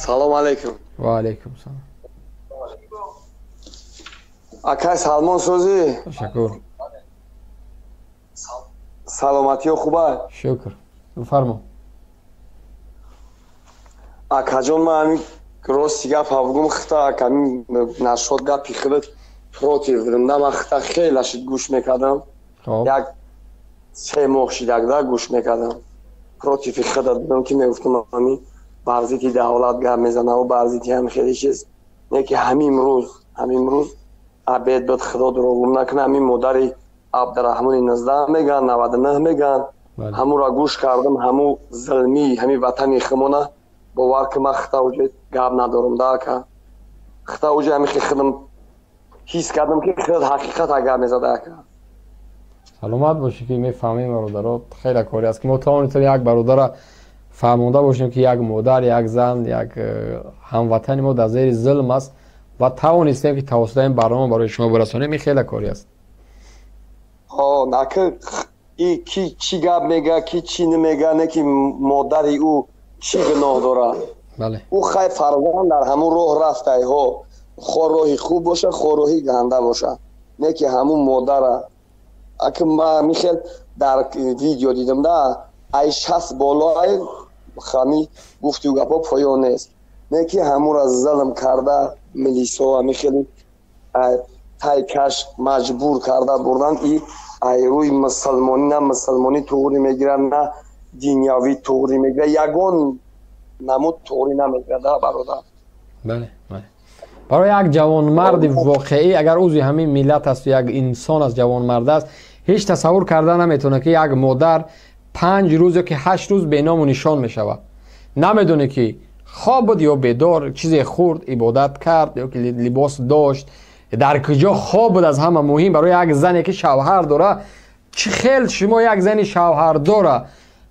Салом алейкум. Ва алейкум салом. Акай Салмон, созӣ? Ташаккур. Саломатиё хуба? Шукр, бифармо. Акаҷон, ман ҳамин рости гап ҳавгум хита, ҳамин нашод гапи худат против будам да. Ман хита хеле шид гӯш мекардам, як 3 моҳ шидагда гӯш мекардам. Против и худат будам, ки мегуфтам, ҳамин бар зидди давлат гап мезанаву бар зидди ҳамин хеле чиз. Не ки ҳамин рӯз обед буд, худо дурӯғгум накунад, ҳамин модари Абдураҳмони 19 меган, 99 меган, ҳамура гӯш кардам. Ҳаму зилмии ҳамин ватани химона, бовар ки, ман хита уҷа гап надорам да, ака. Хита уҷа ҳамихи худам ҳис кардам, ки худ ҳақиқата гап мезада, ака. Саломат бошӣ, ки мефаҳмем, бародаро. Хеле кори аст, ки мо тавонистем як бародара фаҳмонда бошем, ки як модар, як зан, як ҳамватани мо дар зери зулм аст ва тавонистем, ки тавассути ин барнома барои шумо бирасонем. Ин хеле кори аст. Ака, ки чӣ гап мега, ки чӣ намега, не ки модари ӯ чӣ гуноҳ дорад? Ӯ хай фарзанд дар ҳамун роҳ рафтай ҳо, хо роҳи хуб боша, хо роҳи ганда боша, не ки ҳамун модара. Ака, ма михел дар видео дидам да, ай 60 болоай ҳами гуфтию гапҳо поён нест, не ки ҳамура залм карда милисо, ҳами хели тайкаш маҷбур карда бурдан. И ай рӯи мусалмонӣ, на мусалмонӣ туғрӣ мегирад, на динявӣ туғрӣ мегирад, ягон намуд туғрӣ намегирад, бародар. Бале, барои як ҷавонмарди воқеӣ, агар узви ҳамин миллат асту як инсон аст, ҷавонмард аст, ҳеҷ тасаввур карда наметавонад, ки як модар 5 рӯз ё ки 8 рӯз беному нишон мешавад. Намедонӣ, ки хоб буд ё бедор, чизе хӯрд, ибодат кард ё ки либос дошт, дар куҷо хоб буд. Аз ҳама муҳим, барои як зане, ки шавҳар дора, чӣ хел шумо як зани шавҳардора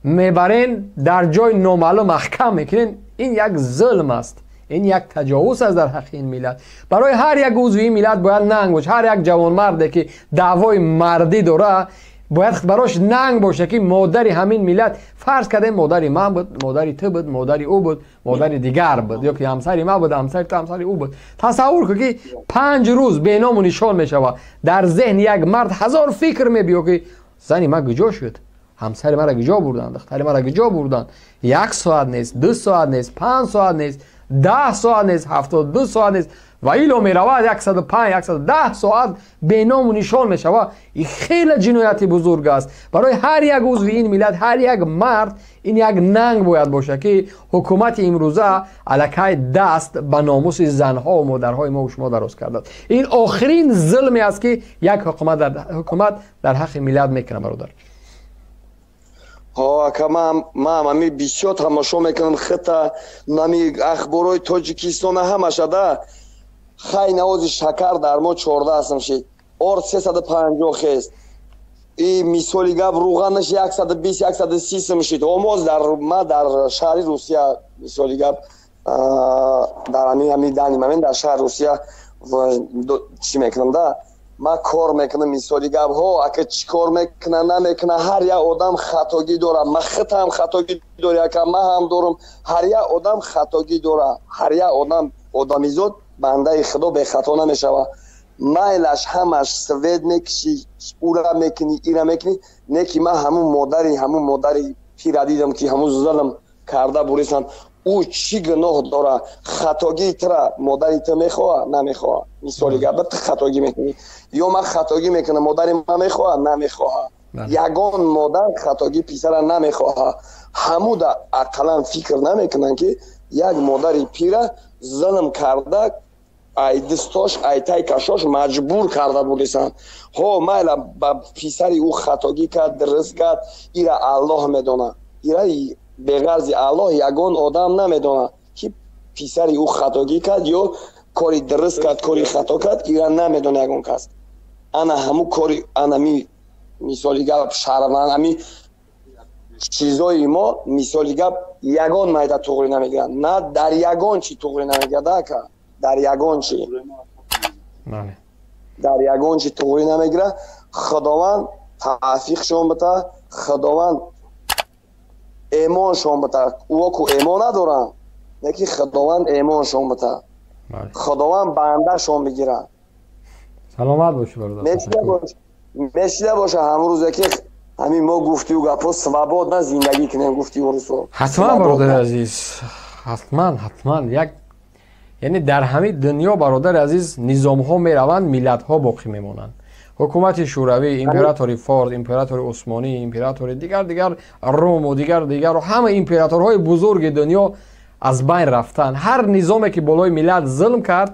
мебарен, дар ҷои номаълум маҳкам мекунен? Ин як зулм аст, ин як таҷовуз аст дар ҳаққи ин миллат. Барои ҳар як узви ин миллат бояд нанг бошад. Ҳар як ҷавонмарде, ки даъвои мардӣ дора, бояд барош нанг боша, ки модари ҳамин миллат, фарз кардем, модари ман буд, модари ту буд, модари ӯ буд, модари дигар буд, ё ки ҳамсари ман буд, ҳамсари ту, ҳамсари ӯ буд. Тасаввур кун, ки 5 рӯз беному нишон мешавад. Дар зеҳни як мард ҳазор фикр мебиё, ки зани ман куҷо шуд, ҳамсари мара куҷо бурданд, духтари мара куҷо бурданд. Як соат нест, 2 соат нест, 5 соат нест, 10 соат нест, 72 соат нест ва ило меравад, 105, 110 соат беному нишон мешавад. Ин хеле ҷинояти бузург аст. Барои ҳар як узви ин миллат, ҳар як мард ин як нанг бояд бошад, ки ҳукумати имрӯза аллакай даст ба номуси занҳо модарҳои мо шумо дароз кардааст. Ин охирин зулме аст, ки як ҳукумат дар ҳаққи миллат мекунад, бародар. Ҳо, ака, ман ами бисёр тамошо мекунам хита, нами ахборҳои Тоҷикистона ҳамаша да. Хай, навози шакар дар мо 14 сум шид, орд 350 хест, и мисоли гап, рӯғанаш 120, 130 сум шид. Омоз дар ма дар шаҳри Русия, мисоли гап, дар ами дани мамин дар шаҳри Русия чӣ мекунам да, ман кор мекунам. Мисоли гап, ҳо, ака, чӣ кор мекуна, намекуна, ҳар як одам хатогӣ дорад. Ма хитам хатогӣ дори, ака, ман ҳам дорам. Ҳар як одам хатогӣ дорад, ҳар як одам, одамизод, бандаи худо бехато намешавад. Майлаш, ҳамаш свет мекишӣ, ура мекунӣ, ира мекунӣ, не ки ман ҳамун модари пира дидам, ки ҳамун зулм карда бурисанд. Ӯ чӣ гуноҳ дорад? Хатогии тура модари ту мехоҳад? Намехоҳад. Мисоли гап, ту хатогӣ мекунӣ ё ман хатогӣ мекунам, модари ман мехоҳад? Намехоҳад. Ягон модар хатогии писара намехоҳад. Ҳамуда ақаллан фикр намекунанд, ки як модари пира зулм карда, ай дистош, ай тай кашош маҷбур карда бурдисанд. Ҳо, майла, ба писари ӯ хатогӣ кард, дуруст кард, ира Аллоҳ медонад. Ира беғарзи Аллоҳ ягон одам намедонад, ки писари ӯ хатогӣ кард ё кори дуруст кард, кори хато кард, ира намедонад ягон кас. Ана ҳамун кори, анами мисоли гап, шарман, ами чизои мо, мисоли гап, ягон майда туғрӣ намегирад, на дар ягон чи туғрӣ намегирад, ака, дар ягон чи, дар ягон чи туғрӣ намегирад. Худованд тавфиқшон бита, Худованд эмоншон бита. Ӯо ку эмон надоранд. Неки Худованд эмоншон бита, Худованд бандашон бигира. Саломат бошӣ, бародар. Мешида боша ҳамрӯзе ки ҳамин мо гуфтию гапо свободно зиндагӣ кунем, гуфти урусо. Ҳатман, бародари азиз, ҳатман, ҳатман. Як, яъне дар ҳамин дунё, бародари азиз, низомҳо мераванд, миллатҳо боқӣ мемонанд. Ҳукумати шӯравӣ, императори форс, императори усмонӣ, императори дигар дигар, руму дигар дигару ҳама императорҳои бузурги дунё аз байн рафтанд. Ҳар низоме ки болои миллат зулм кард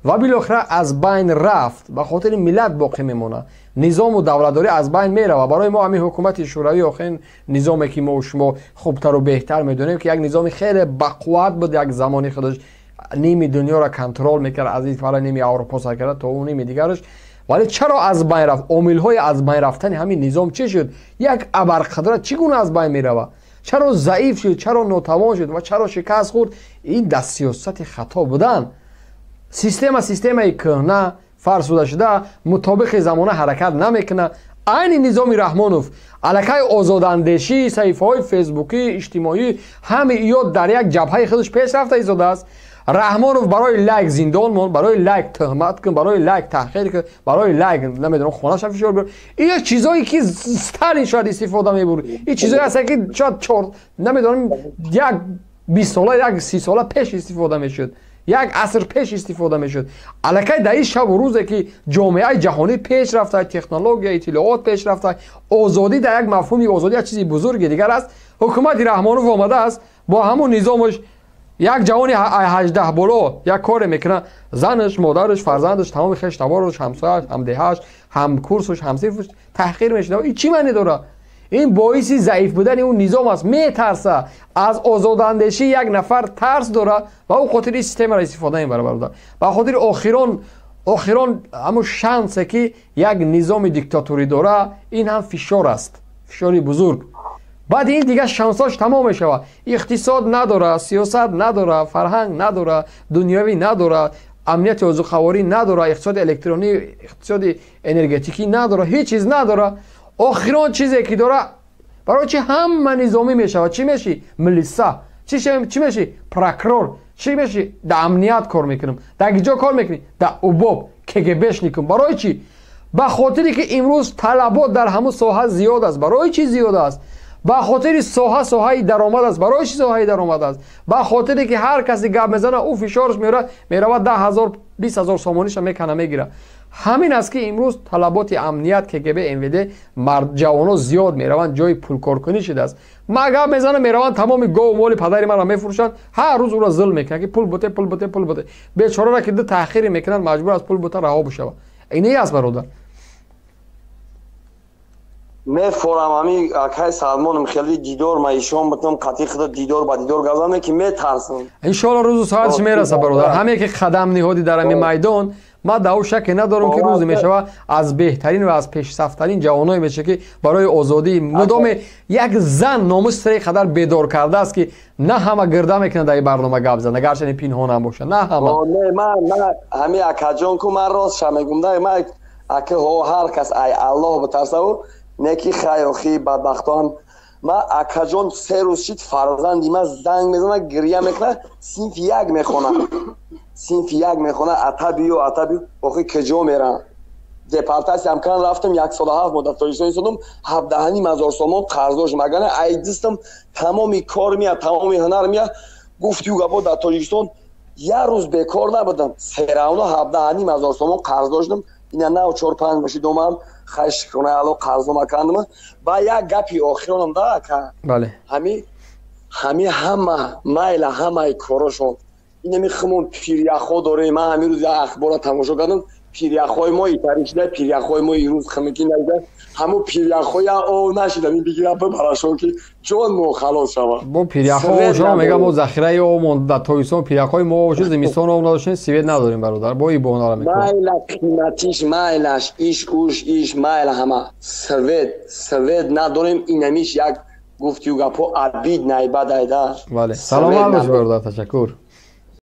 ва билохира аз байн рафт, ба хотири миллат боқӣ мемонад. Низому давлатдорӣ аз байн меравад. Барои мо ҳамин ҳукумати шӯравӣ, охирин низоме ки мо шумо хубтару беҳтар медонем, ки як низоми хеле бақувват буд, як замони худаш ними дунёро контрол мекард, аз ин фара ними Аврупо сар карда то ӯ ними дигараш. Вале чаро аз байн рафт? Омилҳои аз байн рафтани ҳамин низом чӣ шуд? Як абарқудрат чӣ гуна аз байн меравад? Чаро заиф шуд, чаро нотавон шуд ва чаро шикаст хӯрд? Ин дар сиёсати хато будан. Система системаи кӯҳна, фарсуда шуда, мутобиқи замона ҳаракат намекунад. Айни низоми Раҳмонов аллакай озодандешӣ, саҳифаҳои фейсбукӣ, иҷтимоӣ, ҳами ё дар як ҷабҳаи худаш пеш рафта истодааст. Раҳмонов барои лайк зиндон монд, барои лайк тӯҳмат кун, барои лайк таҳқир кун, барои лайк, намедонам, хонаша фишор биёр. Ин чизое ки Сталин шояд истифода мебурд, ин чизое ҳаста ки шояд чор, намедонам, як 20 сола, як 30 сола пеш истифода мешуд, як аср пеш истифода мешуд. Аллакай дар ин шабу рӯзе ки ҷомеаи ҷаҳонӣ пеш рафта, технология, иттилоот пеш рафта, озодӣ дар як мафҳуми озодӣ як чизи бузурги дигар аст, ҳукумати Раҳмонов омадааст бо ҳамун низомаш. Як ҷавони 18 боло як коре мекунад, занаш, модараш, фарзандаш, тамоми хештабораш, ҳамсояш, ҳамдеҳаш, ҳамкурсаш, ҳамсинфаш таҳқир мешуда. Ин чӣ маъне дорад? Ин боиси заиф будани он низом аст. Метарса аз озодандешӣ, як нафар тарс дорад ва ӯ хотири ин системаро истифода мебарад, бародар. Ба хотири охирон охирон ҳамун шансе ки як низоми диктаторӣ дора, ин ҳам фишор аст, фишори бузург. Баъди ин дигар шансош тамом мешавад. Иқтисод надора, сиёсат надора, фарҳанг надора, дунёвӣ надора, амнияти озуқаворӣ надора, иқтисоди электронӣ, иқтисоди энергетикӣ надора, ҳеҷ чиз надора. Охирон чизе ки дора, барои чи ҳама низомӣ мешавад? Чӣ мешӣ? Милиса. Чӣ мешӣ? Прокурор. Чӣ мешӣ? Дар амният кор мекунам. Дар киҷо кор мекунӣ? Дар УБОП, КГБшникам. Барои чӣ? Ба хотире ки имрӯз талабот дар ҳамун соҳа зиёд аст. Барои чӣ зиёд аст? Ба хотири соҳа соҳаи даромад аст. Барои чӣ соҳаи даромад аст? Ба хотире ки ҳар касе гап мезана, ӯ фишораш меорад, меравад 10 000, 20 000 сомониша мекана, мегира. Ҳамин аст ки имрӯз талаботи амният, КГБ, МВД, ҷавоно зиёд мераванд, ҷои пулкоркунӣ шудааст. Ма гап мезанам, мераванд, тамоми гову моли падари маро мефурӯшанд. Ҳар рӯз ӯро зулм мекунанд ки пул буте, пул буте, пул буте. Бечорара ки ду таъхире мекунанд, маҷбур аст пул бута, раҳо бишавад. Ине аст, бародар. Мефорам ами акай Салмоном хеле дидор ма ишон бутам, қатъи худа дидор ба дидор газаме ки метарсам. Иншоалло, рӯзу соаташ мераса, бародар. Ҳаме ки қадам ниҳодӣ дар ҳамин майдон, ман дар ӯ шаке надорам, ки рӯзе мешава, аз беҳтарин ва аз пешсафтарин ҷавоное меша, ки барои озодӣ мудоме як зан номус сари қадар бедор кардааст, ки на ҳама гирда мекунад дар ин барнома гап зана, гарчанде пинҳонам бошад, на ҳама. Не, ман ҳами акаҷон ку, ман ростша мегум да, ман ака ҳар кас ай Аллоҳ битарсаву неки хай охи бадбахтон. Ма, акаҷон, 3 рӯз шид, фарзанди ма занг мезана, гиря мекунад, синфи як мехона, синфи як мехона: «Ата, биё, ата, биё». Охи куҷо мерам? Депортатсиям кан, рафтам, як сола 7 моҳ дар Тоҷикистон истодам, 17,5 ҳазор сомон қарз доштам. Агар ай дистам тамоми кор мия, тамоми ҳунар мия, гуфтию гапо, дар Тоҷикистон як рӯз бекор набудам. Серавно 17,5 ҳазор сомон қарз доштам. Ина нав 4-5 бошид омам, хай, шукронаи Алло, қарзома кандам. Ба як гапи охиронам да, ака. Бале. Ҳами ҳама майла, ҳамаи корошон инами хумон пиряхҳо дорем. Ман ҳамин рӯз як ахборро тамошо кардам, пиряхҳои мо итари шуда, пиряхҳои мо ирӯз хунукӣ нашуда, ҳамун пиряхҳоя об нашуда, ин бигира бибарашон ки ҷон мо халос шавад. Бо пиряхҳо шумо мегам, мо захираи об монд дар тобистон, пиряхҳои мо об шуд, зимистон об надоштем, свет надорем, бародар, бо ин бонара мекунем. Майла қиматиш, майлаш, иш уш иш, майла ҳама свет, свет надорем. Инамиш як гуфтию гапҳо обид найбадайда. Бале, саломат бош, бародар, ташаккур.